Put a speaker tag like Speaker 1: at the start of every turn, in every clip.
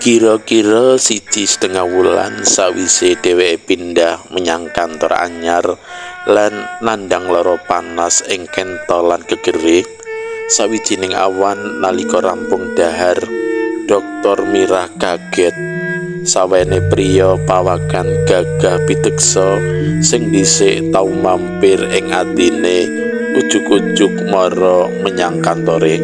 Speaker 1: Kira-kira 1,5 wulan sawise dheweke pindah menyang kantor anyar lan nandhang lara panas ing kentol lan gegere. Sawijining awan nalika rampung dahar, Doktor Mirah kaget. Sawene priya pawakan gagah piteksa sing dhisik tau mampir ing atine ujug-ujug mara menyang kantore.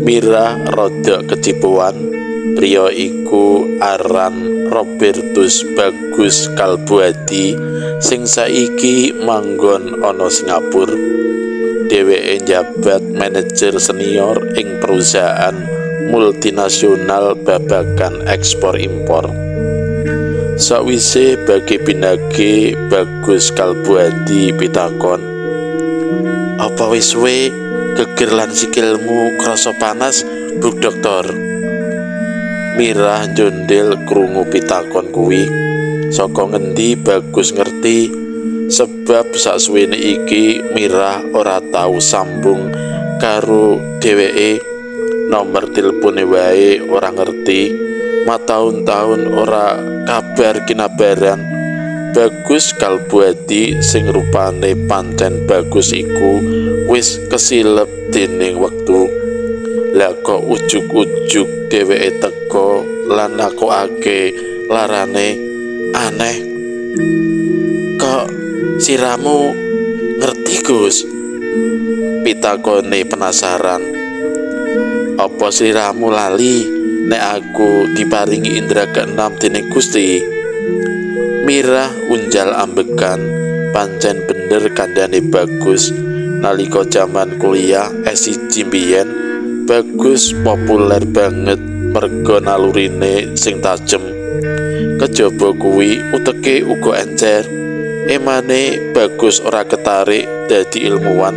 Speaker 1: Mirah rada kecipuan. Priya iku aran Robertus Bagus Kalbuadi sing saiki manggon ana Singapura. Dheweke njabat manajer senior ing perusahaan multinasional babagan ekspor impor. Sawise bagi pinake Bagus Kalbuadi pitakon, "Apa wis suwe geger lan sikilmu krasa panas, Bu Dokter?" Mirah njondel krungu pitakon kuwi. Saka ngendi Bagus ngerti? Sebab saksuwene iki Mirah ora tau sambung karo dheweke. Nomor tilpone wae ora ngerti. Mataun-taun ora kabar kinabaran. Bagus Kalbuadi sing rupane pancen bagus iku wis kesilep dening wektu. Lah kok ujug-ujug dheweke teko lan nakokake larane aneh. "Kok siramu ngerti, Gus?" pitakone penasaran. "Apa siramu lali nek aku diparingi indra keenam dening Gusti?" Mirah unjal ambekan. Pancen bener kandhane Bagus. Nalika jaman kuliah S1 mbiyen, Bagus populer banget merga nalurine sing tajem. Kejaba kuwi uteke uga encer. Emane Bagus ora ketarik dadi ilmuwan.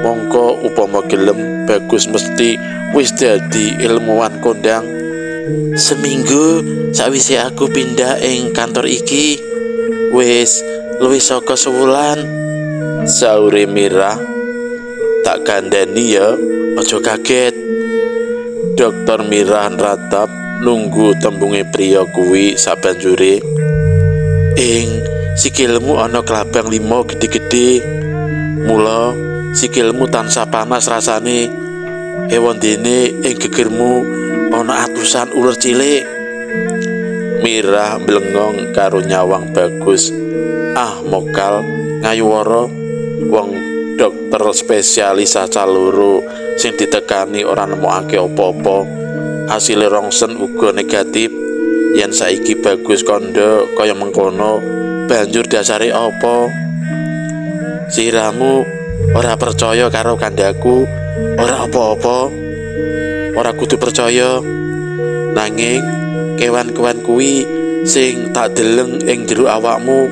Speaker 1: Mongko upama gelem Bagus mesti wis dadi ilmuwan kondang. "Seminggu sawise aku pindah ing kantor iki, wis luwih saka sewulan," saure Mirah. "Tak kandhani ya, aja kaget." Dokter Mirah nratap nunggu tembunge priya kuwi sabanjure. "Ing sikilmu ana klabang 5 gedhe-gedhe. Mula sikilmu tansah panas rasane. Ewondene ing gegermu ana atusan uler cilik." Mirah mlengong karo nyawang Bagus. Ah mokal ngayuwara wong dokter spesialis caca loro sing ditekani ora nemokake apa-apa. Asile rongsen uga negatif. Yen saiki Bagus kandha kaya mengkono, banjur dasare apa? Siramu ora percaya karo kandhaku, ora apa-apa. Ora kudu percaya. Nanging kewan-kewan kuwi sing tak deleng ing jero awakmu,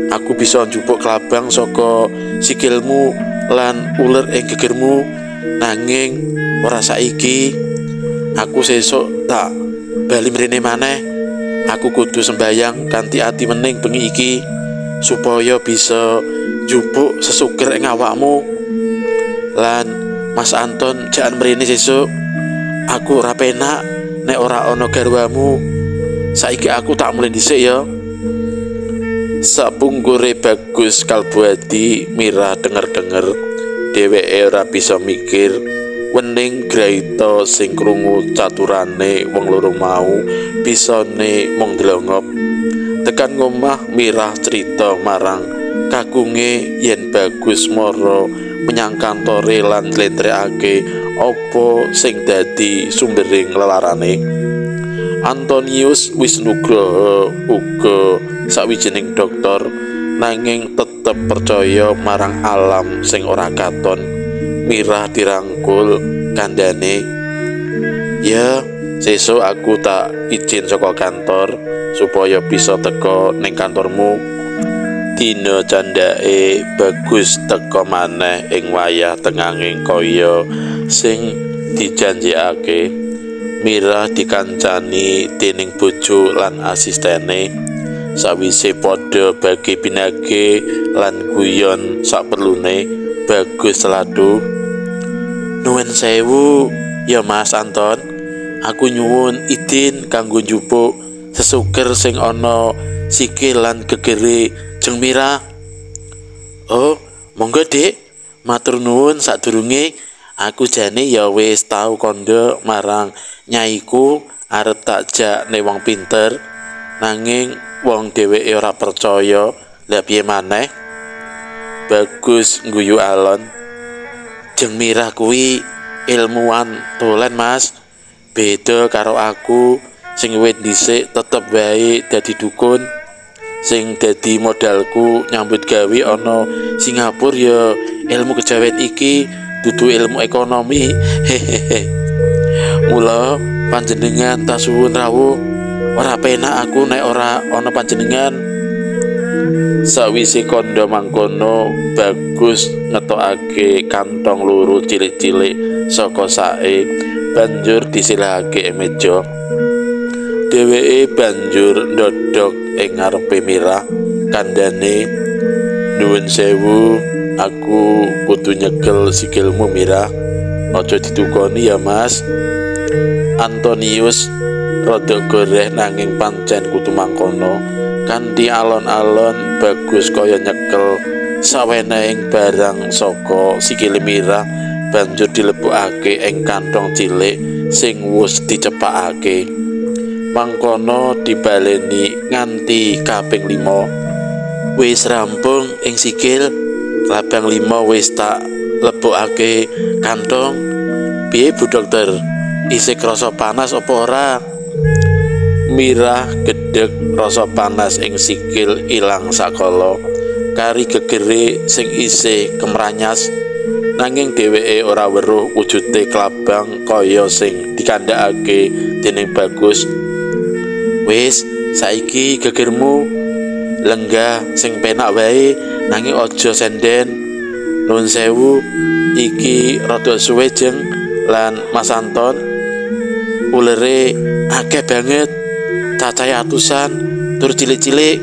Speaker 1: aku bisa njupuk klabang saka sikilmu lan uler ing gegermu. Nanging ora saiki. Aku sesuk tak bali mrene maneh. Aku kudu sembayang kanthi ati wening bengi iki supaya bisa njupuk sesuger ing awakmu. Lan Mas Anton jangan mrene sesuk. Aku ora penak nek ora ana garwamu. Saiki aku tak mulih dhisik ya. Sapungkure Bagus Kalbuadi, Mirah denger-denger dheweke ora bisa mikir. Wening graita sing krungu caturane wong loro mau bisane mung ndlongop. Tekan ngomah Mirah crita marang kakunge yen Bagus mara menyang kantore lan njlentrekake apa sing dadi sumbering lelarane. Antonius Wisnugroho uga sawijining dokter nanging tetep percaya marang alam sing ora katon. Mirah dirangkul kandhane, "Ya, sesuk aku tak izin saka kantor supaya bisa teko ning kantormu." Dina candhake Bagus teka maneh ing wayah tengahing kaya sing dijanjekake. Mirah dikancani dening bojo lan asistene. Sawise padha bagi binage lan guyon saperlune, Bagus celathu. Nuwun sewu ya Mas Anton, aku nyuwun idin kanggo njupuk sesuker sing ana sikil lan gegere Jeng Mirah. Oh, monggo Dik, matur nuwun sadurunge. Aku jane ya wis tau kandha marang nyaiku arep tak jak ne wong pinter, nanging wong dheweke ora percaya. Lah piye maneh? Bagus ngguyu alon. Jeng Mirah kuwi ilmuwan tulen Mas, beda karo aku sing wit dhisik tetep wae dadi dukun. Sing dadi modalku nyambut gawe ana Singapura ya ilmu kejawen iki, dudu ilmu ekonomi. Hehehe. Mula panjenengan tak suwun rawuh, ora penak aku nek ora ana panjenengan. Sawise kandha mangkono, Bagus ngetokake kantong loro cilik-cilik saka sake, banjur disilihake ing meja. Dheweke banjur ndodhok ing ngarepe Mirah, kandhane, "Nuwun sewu, aku kudu nyekel sikilmu Mirah. Aja ditukoni ya Mas." Antonius rada goreh nanging pancen kudu mangkono. Kanthi alon-alon Bagus kaya nyekel sawenehing barang saka sikile Mirah, banjur dilebokake ing kantong cilik sing wus dicepakake. Mangkono dibaleni nganti kaping 5. Wis rampung ing sikil, labang 5 wis tak lebokake kantong. Piye Bu Dokter? Isih krasa panas apa ora? Mirah gedhek rasa panas ing sikil ilang sakala, kari gegere sing isih kemranyas. Nanging dheweke ora weruh wujude klabang kaya sing dikandhakake dening Bagus. Wis, saiki gegermu lenggah sing penak wae, nanging aja senden. Nuwun sewu, iki rada suwe Jeng lan Mas Anton. Ulere akeh banget, cacahe atusan, tur cilik-cilik.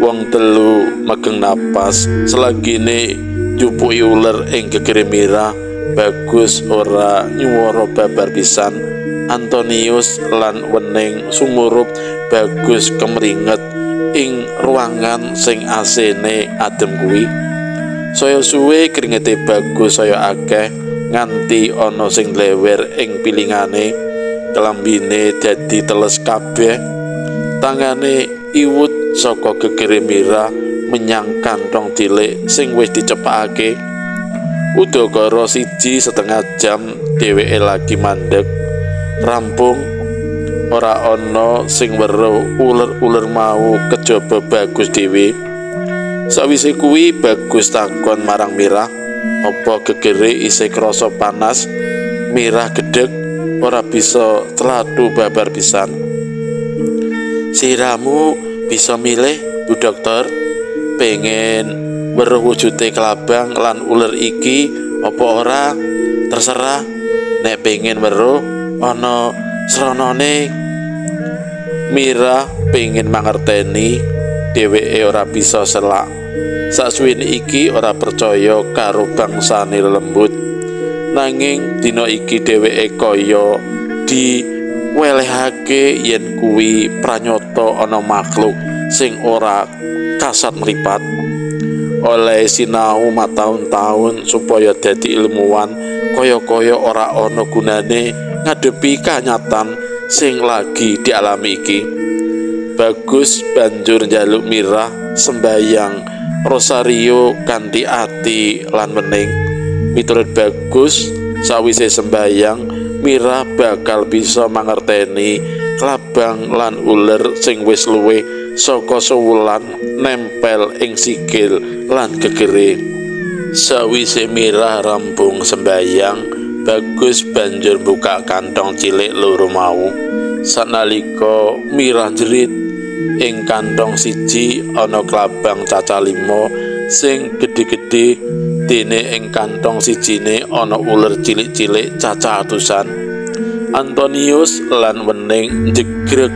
Speaker 1: Wong telu megeng napas selagine njupuki uler ing gegere Mirah. Bagus ora nyuwara babar pisan. Antonius lan Wening sumurup. Bagus kemringet ing ruangan sing asene adem kuwi. Saya suwe kringete Bagus saya akeh nganti ana sing lewer ing pilingane. Kelambine dadi teles kabeh. Tangane iwut saka gegere Mirah menyang kantong cilik sing wis dicepakake. Udakara 1,5 jam dheweke lagi mandeg. Rampung, ora ana sing weruh uler-uler mau kejaba Bagus dhewe. Sawise kuwi Bagus takon marang Mirah, apa gegere isih krasa panas? Mirah gedhek ora bisa tlathu babar pisan. Siramu bisa milih Bu Dokter, pengen weruh wujude klabang lan uler iki apa ora? Terserah, nek pengen weruh ana sranane. Mirah pengen mangerteni, dheweke ora bisa selak. Saksuwene iki ora percaya karo bangsane lelembut. Nanging dina iki dheweke kaya diwelehake yen kuwi pranyata ana makhluk sing ora kasat mripat. Oleh sinau mataun-taun supaya dadi ilmuwan, kaya-kaya ora ana gunane ngadepi kanyatan sing lagi dialami iki. Bagus banjur njaluk Mirah sembayang rosario kanthi ati lan wening. Miturut Bagus, sawise sembayang, Mirah bakal bisa mangerteni klabang lan uler sing wis luwih saka sewulan nempel ing sikil lan gegere. Sawise Mirah rampung sembayang, Bagus banjur buka kantong cilik loro mau. Sanalika Mirah jerit, ing kantong siji ana klabang cacah 5 sing gedhe-gedhe, dene ing kantong sijine ana uler cilik-cilik cacah atusan. Antonius lan Wening njegreg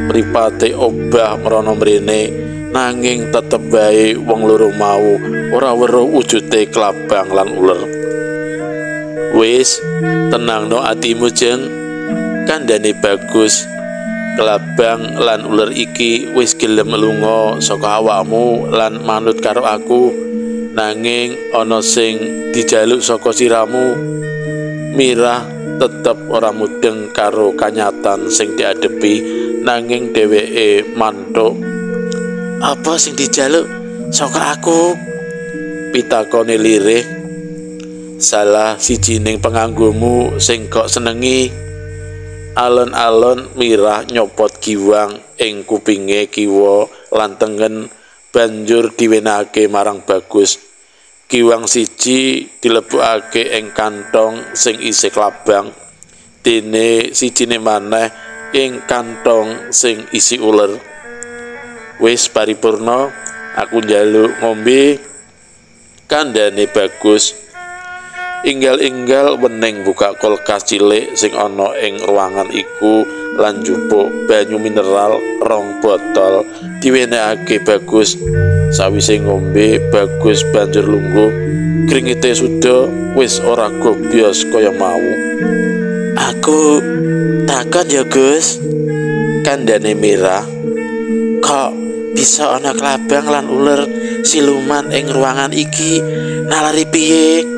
Speaker 1: Mripate obah mrono mrene, nanging tetep wae wong loro mau ora weruh wujude klabang lan uler. Wis, tenangno atimu, Jeng, kandhane Bagus. Klabang lan uler iki wis gelem lunga saka awakmu lan manut karo aku, nanging ana sing dijaluk saka siramu. Mirah tetep ora mudeng karo kanyatan sing diadepi, nanging dheweke mantuk. Apa sing dijaluk saka aku? Pitakone lirih. Salah sijining penganggumu sing kok senengi. Alon-alon Mirah nyopot giwang ing kupinge kiwa lan tengen, banjur diwenehake marang Bagus. Giwang siji dilebokake ing kantong sing isih klabang, dene sijine maneh ing kantong sing isi uler. Wis paripurna, aku njaluk ngombe, kandhane Bagus. Inggal-inggal Wening buka kulkas cilik sing ana ing ruangan iku lan njupuk banyu mineral 2 botol diwenehake Bagus. Sawise ngombe, Bagus banjur lungguh, kringite suda wis ora gobyos kaya mau. Aku takon ya, Gus, kandhane Mirah. Kok bisa ana klabang lan uler siluman ing ruangan iki? Nalari piye?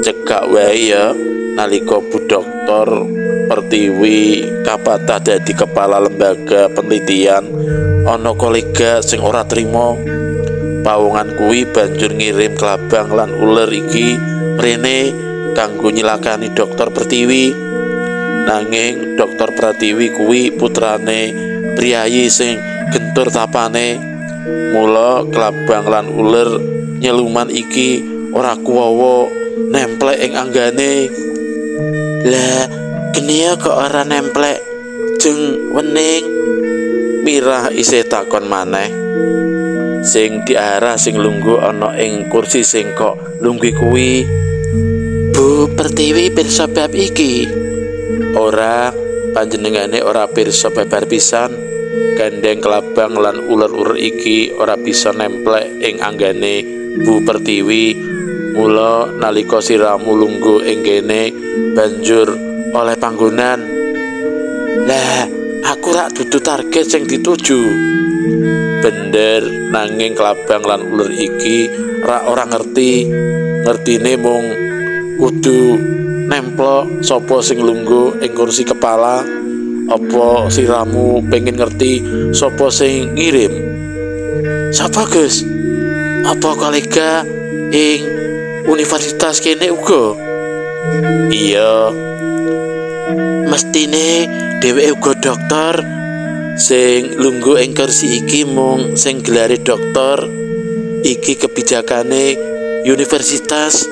Speaker 1: Cekak wae ya, nalika Bu Doktor Pertiwi kapatah dadi kepala lembaga penelitian, ana kolega sing ora trima. Pawongan kuwi banjur ngirim klabang lan uler iki mrene kanggo nyilakani Doktor Pertiwi. Nanging Doktor Pratiwi kuwi putrane priyayi sing gentur tapane. Mula klabang lan uler nyeluman iki ora kuwawa nemplek ing anggane. Lah, genia kok ora nemplek jeng Wening? Mirah isih takon maneh. Sing diarah sing lungguh ana ing kursi sing kok lungguh kuwi. Bu Pertiwi pirsa bab iki? Ora, panjenengane ora pirsa babar pisan. Gandeng klabang lan uler-uler iki ora bisa nemplek ing anggane Bu Pertiwi. Mula nalika siramu lungguh ing kene banjur oleh panggonan. Lah, aku rak dudu target sing dituju. Bener, nanging klabang lan uler iki rak ora ngerti. Ngertine mung kudu nemplok sapa sing lungguh ing kursi kepala. Apa siramu pengen ngerti sapa sing ngirim? Sapa, Gus? Apa kolega ing universitas kene uga? Iya. Mestine dheweke uga dokter. Sing lungguh ing kursi iki mung sing gelare dokter. Iki kebijakane universitas.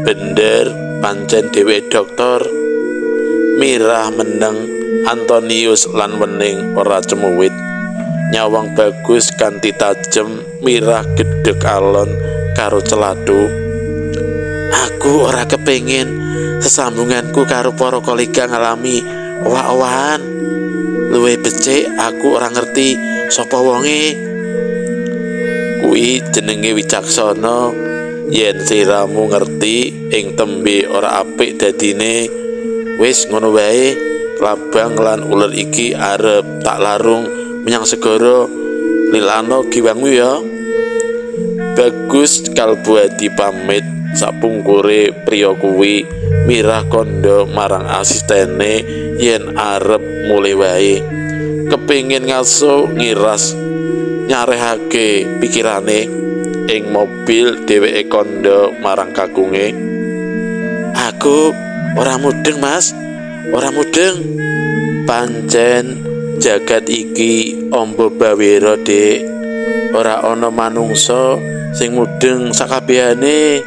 Speaker 1: Bener, pancen dheweke dokter. Mirah meneng. Antonius lan Wening ora cemuwit. Nyawang Bagus kanthi tajem. Mirah gedhek alon karo celatu. Aku ora kepengin sesambunganku karo para kolega ngalami owah-owahan. Luwih becik aku ora ngerti sapa wonge. Kuwi jenenge wicaksana. Yen siramu ngerti ing tembe ora apik dadine. Wis ngono wae, klabang lan uler iki arep tak larung menyang segara. Lilano giwangmu ya. Bagus Kalbuadi pamit sapungkure priya kuwi. Mirah kandha marang asistene yen arep mulih wae. Kepingin ngaso ngiras nyarehake pikirane. Ing mobil dheweke kandha marang kakunge. Aku ora mudeng, Mas. Ora mudeng. Pancen jagat iki amba bawira, Dik. Ora ana manungsa sing mudeng sakabehane.